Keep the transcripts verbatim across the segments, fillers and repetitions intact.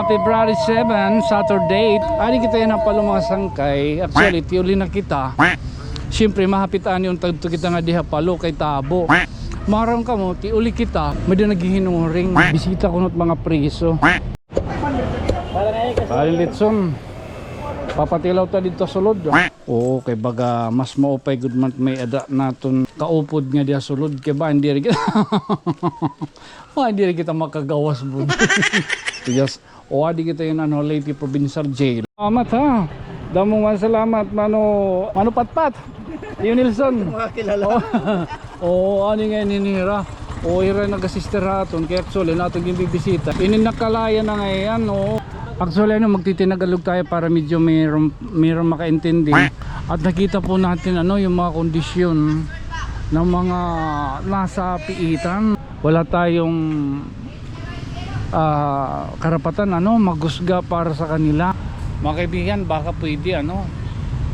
February seven, Saturday. Adi kita yana ha Palo, mga sangkay. Actually, tiuli na kita. Siyempre, mahapit anay unta adto kita ngadi ha Palo kay tabo. Maaram kamo, tiuli kita. May-ada naghihinuring. Bisita kuno it mga priso. Paring Litson, papatilaw ta didto ha sulod. Oo, kay baga mas maupay gud man may-ada naton kaupod ngadi ha sulod kay bangin diri kita, bangin diri kita makagawas bud. Yes. O, adi kita yana, ano, Leyte Provincial Jail. Salamat, ha. Damo nga salamat, Mano, Mano Patpat. Iyo, Nelson. Mga kilala. Oo, ani nga ini hira. O, hira nag-assist ha aton. Kay actually, naton ginbibisita. Ini nakalayan na ngay-an, oo. Actually, ano, magtitinagalog tayo para medyo mayroon, mayroon makaintindi. At nakita po natin, ano, yung mga kondisyon ng mga nasa piitan. Wala tayong, ah, karapatan, ano, maghusga para sa kanila. Mga kaibigan, baka pwede, ano,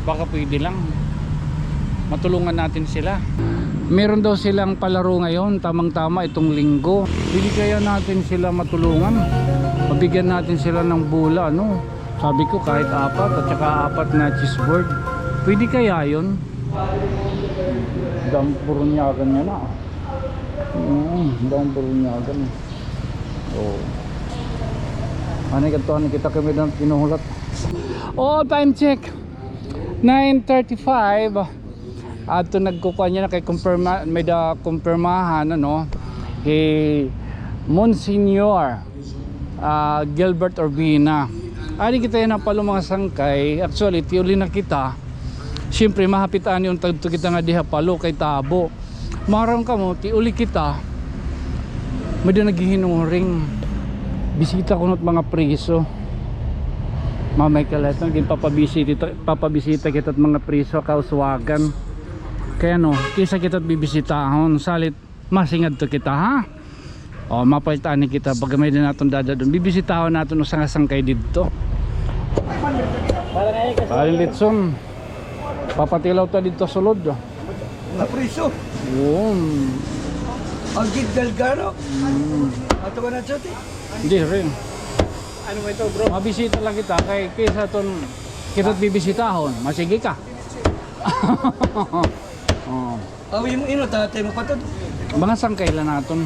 baka pwede lang matulungan natin sila. Meron daw silang palaro ngayon, tamang-tama itong Linggo. Pwede kaya natin sila matulungan? Mabigyan natin sila ng bola, ano? Sabi ko, kahit apat, at saka apat na chessboard. Pwede kaya yun? Damo burunyagan niya na. Mm, damo burunyagan, eh. Oh. Ano, kadto, ano, kita kami ng pinuhulat. Oh, time check. Nine thirty-five. Adto nagkukuan niya na kay kumpirma, may-ada kumpirmahan, ano, hi Monsignor, ah, Gilbert Urbina. Adi kita yana ha Palo, mga sangkay. Actually, tiuli na kita. Siyempre, mahapit anay unta adto kita ngadi ha Palo kay tabo. Maaram kamo, tiuli kita. May-ada naghihinuring. Bisita kuno it mga priso. Mamay ka lahat, no? Ginpapabisita, papabisita kita it mga priso, kauswagan. Kay ano, kaysa kita bibisitahon, salit masing adto kita, ha? O, mapalit anay kita, baga may-ada naton dadad-on. Bibisitahon naton usa nga sangkay didto. Paring Litson, papatilaw ta didto ha sulod. Mga priso. Yun. Ang gid galgano. Mm. Ato ba na, Chuti? Diri. Ano mo ito, bro? Mabisita lang kita kay kaysa aton kita bibisitahon. Masigi ka. Oh. Aw, imo ino, tatay mo pa to. Mga sangkay la naton.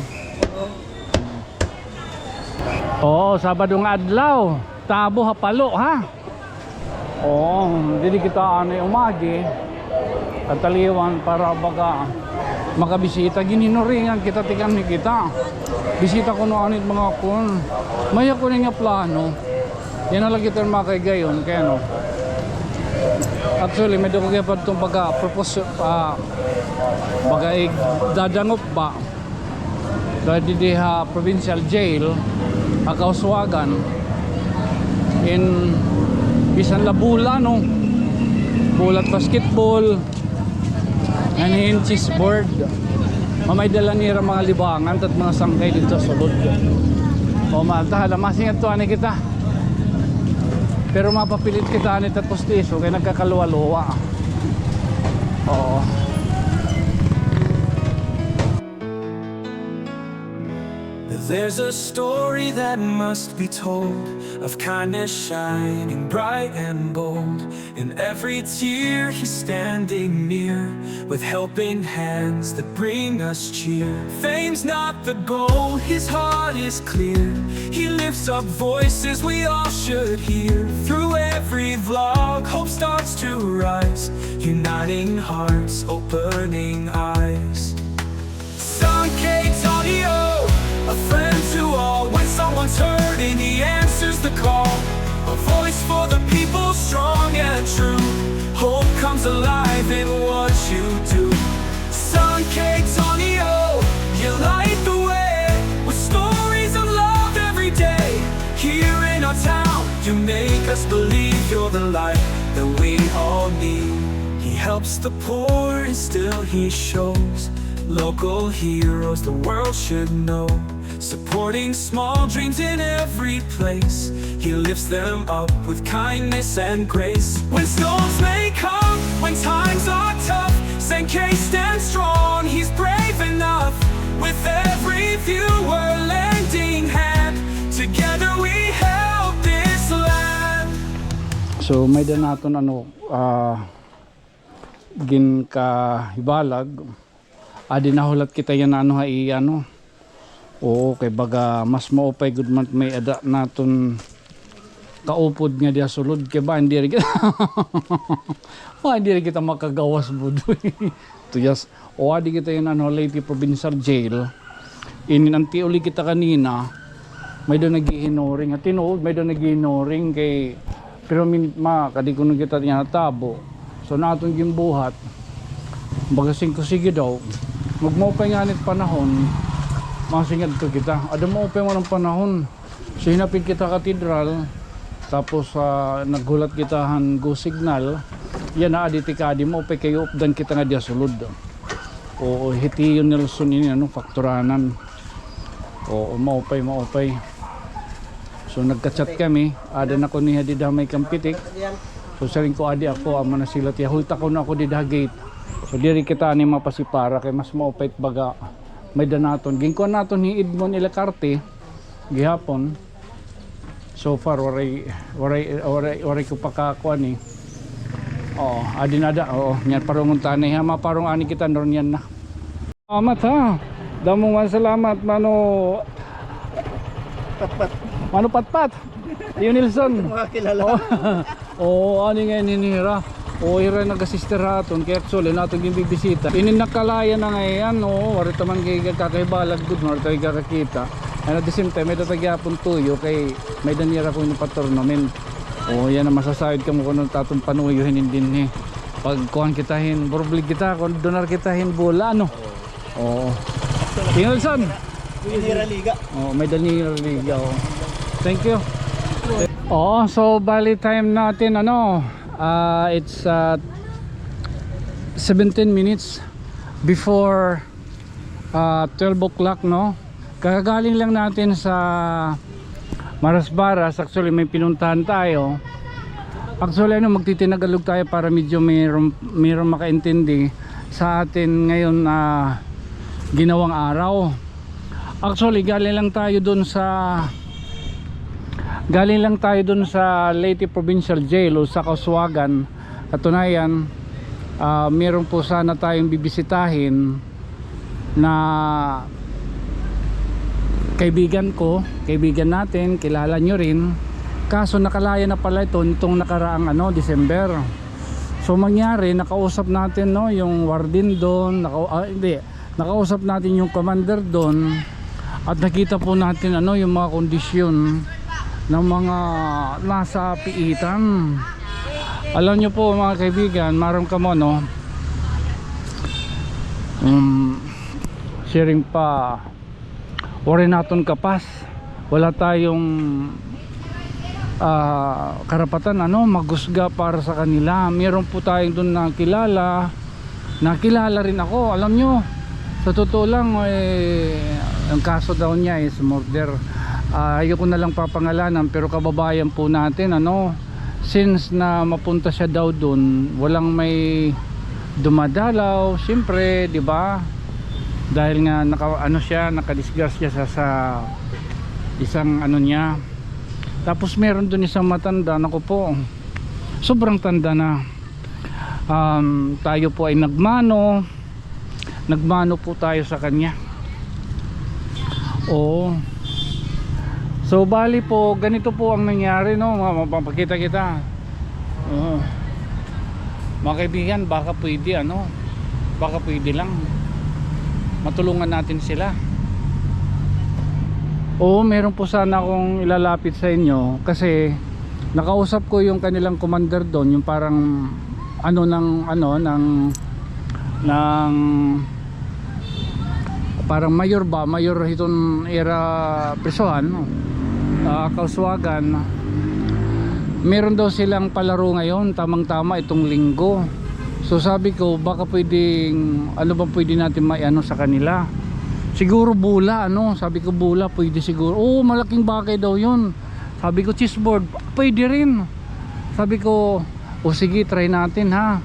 Oo, Sabado nga adlaw. Tabo ha Palo, ha? Oo, diri kita anay umagi. Kataliwan para baga makabisita. Ginhinuringan kita, tikang ni kita. Bisita kuno anay mga kun. May ako nga plano. Yana la kita makaigayon, kay ano. Actually, may-ada ko gihapon adton pagka-propose, ah, baga igdadangop ba. Didi ha provincial jail, ha kauswagan. In, bisan la bola, no? Bola it basketball. Ngan hin chessboard. Mamay dala nira mga libangan, tat mga sangkay didto ha sulod. O, malta, hala, masing adto anay kita. Pero mapapilit kita anay tat pustiso, kay nagkakaluwa-luwa. Oo. There's a story that must be told of kindness shining bright and bold. In every tear, he's standing near, with helping hands that bring us cheer. Fame's not the goal, his heart is clear. He lifts up voices we all should hear. Through every vlog, hope starts to rise, uniting hearts, opening eyes. Sankey Tonio, a friend to all. When someone's hurting, he answers the call. A voice for the people, strong and true. Hope comes alive in what you do. Sankey Tonio, you light the way with stories of love every day. Here in our town, you make us believe you're the light that we all need. He helps the poor and still he shows local heroes the world should know. Supporting small dreams in every place, he lifts them up with kindness and grace. When storms may come, when times are tough, Sankey stands strong, he's brave enough. With every viewer lending hand, together we help So, may-ada naton, ano, ah, ginkahibalag. Adi nahulat kita yana, ano, ha iya, ano. Oo, kay baga mas maupay gud man may-ada naton kaupod nga diha sulod kay ba, diri kita, ba, diri kita makagawas, Budoy. Tuyas. O, adi kita yana, ano, Leyte Provincial Jail. Inin, anti-uli kita kanina, may-ada naghihinuring. Ha tinuod, may-ada naghihinuring kay, pero min-, ma, kadi kuno kita niya natabo. So, na aton ginbuhat, baga singko sige daw. Magmaupay ngani it panahon, masingadto kita. Ada maupay man an panahon. So, hinapit kita katedral, tapos, ah, naghulat kita han go signal. Yana, adi tikadi, maupay kay updan kita nga diha sulod. Oo, hitiyo Nelson ini, ano, fakturanan. Oo, maupay, maupay. So, nagka-chat kami, ada na kuno hiya dida ha may Campetic. So, siring ko, adi ako, amo na sila tiya, hulta kuno ako dida ha gate. So, diri kita ani mapasipara kay mas maupay it baga may-ada naton. Ginkuan naton hi Edmond Ilacarte gihapon. So far, waray, waray, waray, waray ko pa kakuan, eh. Oo, adi na ada. Oo, niyan parungon ta anay ha. Maparong ani kita, nurniyan na. Salamat, ha. Damo nga salamat, Mano. Patpat. Mano Patpat. Iyo, Nelson. Makakilala. Oo. Oo, ani nga ini hira. Oo, hira nag-assist ha aton. Kay actually, naton ginbibisita. Ini nakalaya na ngay-an, oo, waray ta man kay kakahibalag gud, waray ta kay kakakita. And at the same time, may-ada ta gihapon tuyo kay may-ada nira kuno pa tournament. Oo, yana masasayod kamo kuno it aton panuyo hinin dinhi. Pagkuan kita hin, burublig kita, kun donar kita hin bola, ano? Oo. Tingnan, son. Ini hira liga. Oo, may-ada nira liga, oo. Thank you. Oo, so bali time natin, ano, ah, it's, ah, seventeen minutes before, ah, twelve o'clock, no? Kakagaling lang natin sa Marasbaras, actually, may pinuntahan tayo. Actually, ano, magtitinagalog tayo para medyo mayroon, mayroon makaintindi sa atin ngayon na ginawang araw. Actually, galing lang tayo dun sa, galing lang tayo dun sa Leyte Provincial Jail o sa Kauswagan. Katunayan, ah, meron po sana tayong bibisitahin na kaibigan ko, kaibigan natin, kilala nyo rin. Kaso nakalaya na pala ito nitong nakaraang, ano, December. So mangyari, nakausap natin, no, yung warden doon, naka-, ah, hindi, nakausap natin yung commander doon at nakita po natin, ano, yung mga kondisyon ng mga nasa piitan. Alam nyo po, mga kaibigan, maram kamo, no? Um, siring pa, waray naton kapas. Wala tayong, ah, karapatan, ano, maghusga para sa kanila. Meron po tayong doon nakilala, nakilala rin ako. Alam nyo, sa totoo lang, eh, ang kaso daw niya is murder. Ah, ayoko na lang papangalanan, pero kababayan po natin, ano, since na mapunta siya daw doon, walang may dumadalaw, siyempre, di ba? Dahil nga naka, ano siya, nakadisgrasya sa, sa isang ano niya. Tapos meron doon isang matanda, naku po, sobrang tanda na. Um, tayo po ay nagmano, nagmano po tayo sa kanya. Oo. So, bali po, ganito po ang nangyari, no? Ma-, mapapakita kita. Oo. Mga kaibigan, baka pwede, ano, baka pwede lang matulungan natin sila. Oo, meron po sana akong ilalapit sa inyo kasi nakausap ko yung kanilang commander doon, yung parang ano ng, ano, ng, ng parang mayor ba, mayor hiton ira prisohan, no? Ah, Kauswagan. Meron daw silang palaro ngayon, tamang-tama itong linggo. So sabi ko, baka pwedeng, ano ba pwede natin maiano sa kanila? Siguro bola, ano? Sabi ko, bola, pwede siguro. Oo, malaking bagay daw yun. Sabi ko, chessboard, pwede rin. Sabi ko, o sige, try natin, ha.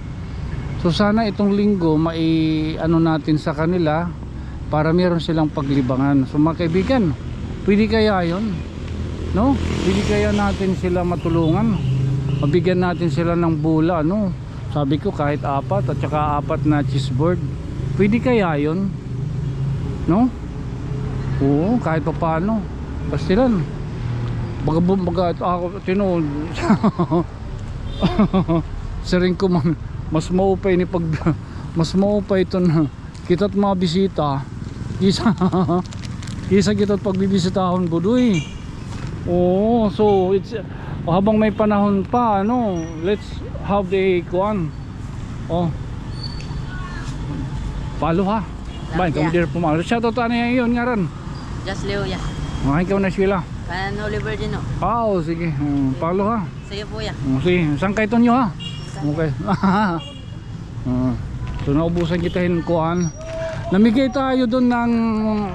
So sana itong linggo, mai-ano natin sa kanila para meron silang paglibangan. So mga kaibigan, pwede kaya yun? No? Pwede kaya natin sila matulungan? Mabigyan natin sila ng bola, ano? Sabi ko, kahit apat, at saka apat na chessboard. Pwede kaya 'yon? No? Oo, kahit papaano. Pastilan. Baga bu-, baga ako, tinuod. Siring ko man, mas maupay ni pag-, mas maupay iton kita it mabisita kisa, kisa kita it pagbibisitahon, Budoy. Oo, so it's, habang may panahon pa, ano, let's have the kuan. Oh. Follow, ha. Ba, ikaw, yeah, dear, pumalo. Shoutout, ano 'yon ngaran? Just Leo, yeah. Ah, ikaw na sila. Kan Oliver din, no? Ah, oh, sige. Hmm, follow, ha. Sige po, yeah. Hmm, sige, sangkay Tonyo, ha. Okay. Hmm. So, naubusan kita hin kuan. Namigay tayo doon ng,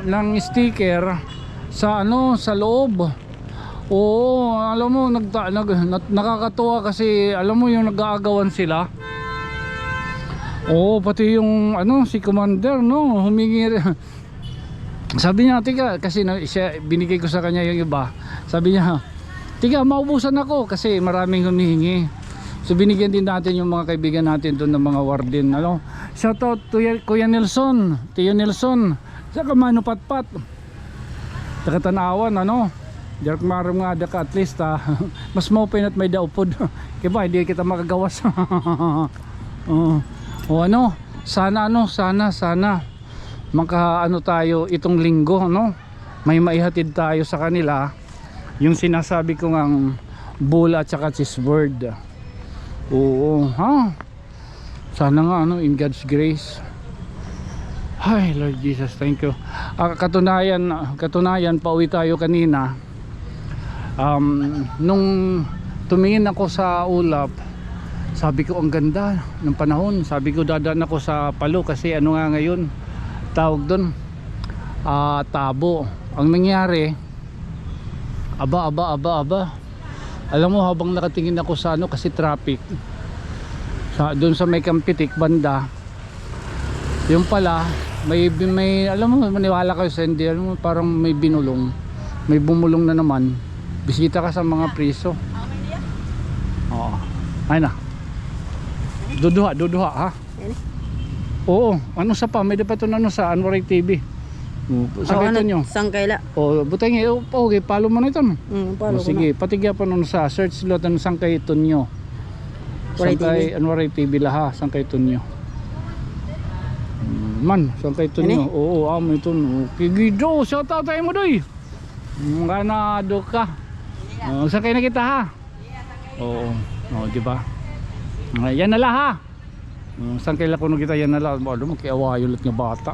ng sticker sa, ano, sa loob. Oo, alam mo, nagta-, nag-, nat-, nakakatuwa kasi, alam mo, yung nag-aagawan sila. Oo, pati yung, ano, si Commander, no, humingi rin. Sabi niya, "Tika," kasi na, siya, binigay ko sa kanya yung iba. Sabi niya, "Tika, maubusan ako," kasi maraming humihingi. So, binigyan din natin yung mga kaibigan natin doon ng mga warden, ano. Shout out to Kuya, Kuya Nelson, Tiyo Nelson, sa Kamano Patpat. Taga Tanauan, ano? Jerk maram nga ada ka, at least, ah, mas maupay na it may-ada upod. Kay ba, hindi kita makagawas. Oo. O ano, sana, ano, sana, sana makaano tayo itong linggo, no? May maihatid tayo sa kanila, yung sinasabi ko ngang bola at saka chessboard. Oo, ha? Sana nga, ano, in God's grace. Ay, Lord Jesus, thank you. Ah, katunayan, katunayan, pauwi tayo kanina. Um, nung tumingin ako sa ulap, sabi ko, "Ang ganda ng panahon." Sabi ko, "Dadaan ako sa Palo kasi ano nga ngayon, tawag doon, ah, tabo." Ang nangyari, aba, aba, aba, aba. Alam mo, habang nakatingin ako sa ano, kasi traffic. Sa, doon sa may Campetic banda, yung pala, may, may, alam mo, maniwala kayo sa hindi, alam mo, parang may binulong. May bumulong na naman. Bisita ka sa mga priso. Oo. Ay na. Duduha, duduha, ha? Ini? Oo, ano sa pa? May dapat ito na ano sa Anwaray T V. Oo, sangkay ano, Tonyo. Sangkay la. O, butang, eh, o, okay, follow mo na ito, no? Mm, follow ko na. O, sige, patigya pa nun sa search lo tan Sangkay Tonyo. Waray T V. Sangkay, ano, Waray T V la, ha? Sangkay Tonyo. Mm, man, Sangkay Tonyo. Ini? Oo, amo ito, no. Kigido, shout out tayo mo, doy. Mm, ganado ka. O, sangkay na kita, ha? Oo. O, di ba? Ayan na la, ha? Mm, sangkay la kuno kita, yana la. Alam mo, kiawayo la it nga bata.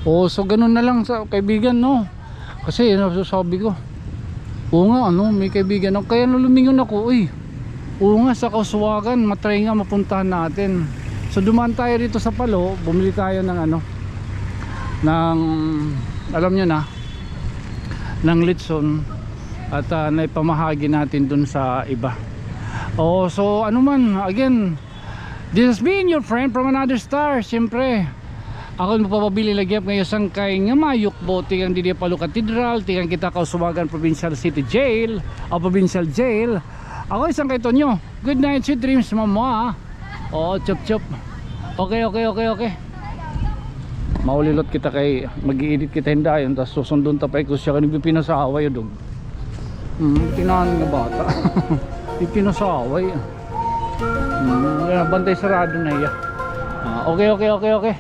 O, so ganun na lang sa kaibigan, no? Kasi, ano, sasabi ko. Oo nga, ano, may kaibigan ako. Kaya lumingon ako, uy. Oo nga, sa Kauswagan, matry nga mapuntahan natin. So, dumaan tayo dito sa Palo, bumili tayo ng, ano, ng, alam nyo na, ng litson. At, ah, naipamahagi natin dun sa iba. O, so, ano man, again, this has been your friend from another star, siyempre. Ako an magpapabilin la gihap nga iyo sangkay nga mayukbo, tikang didi Palo Cathedral, tikang kita Kauswagan Provincial City Jail, o Provincial Jail. Ako an sangkay Tonyo. Good night, sweet dreams, mama. Oo, chup, chup. Okay, okay, okay, okay. Mauli la kita kay mag-i-edit kita hin dayon, tas susundon ta pa, ikaw siya kan ipinasaway, dog. Hmm, tinahan nga bata. Ipinasaway. Hmm, bantay sarado na hiya. Ah, okay, okay, okay, okay.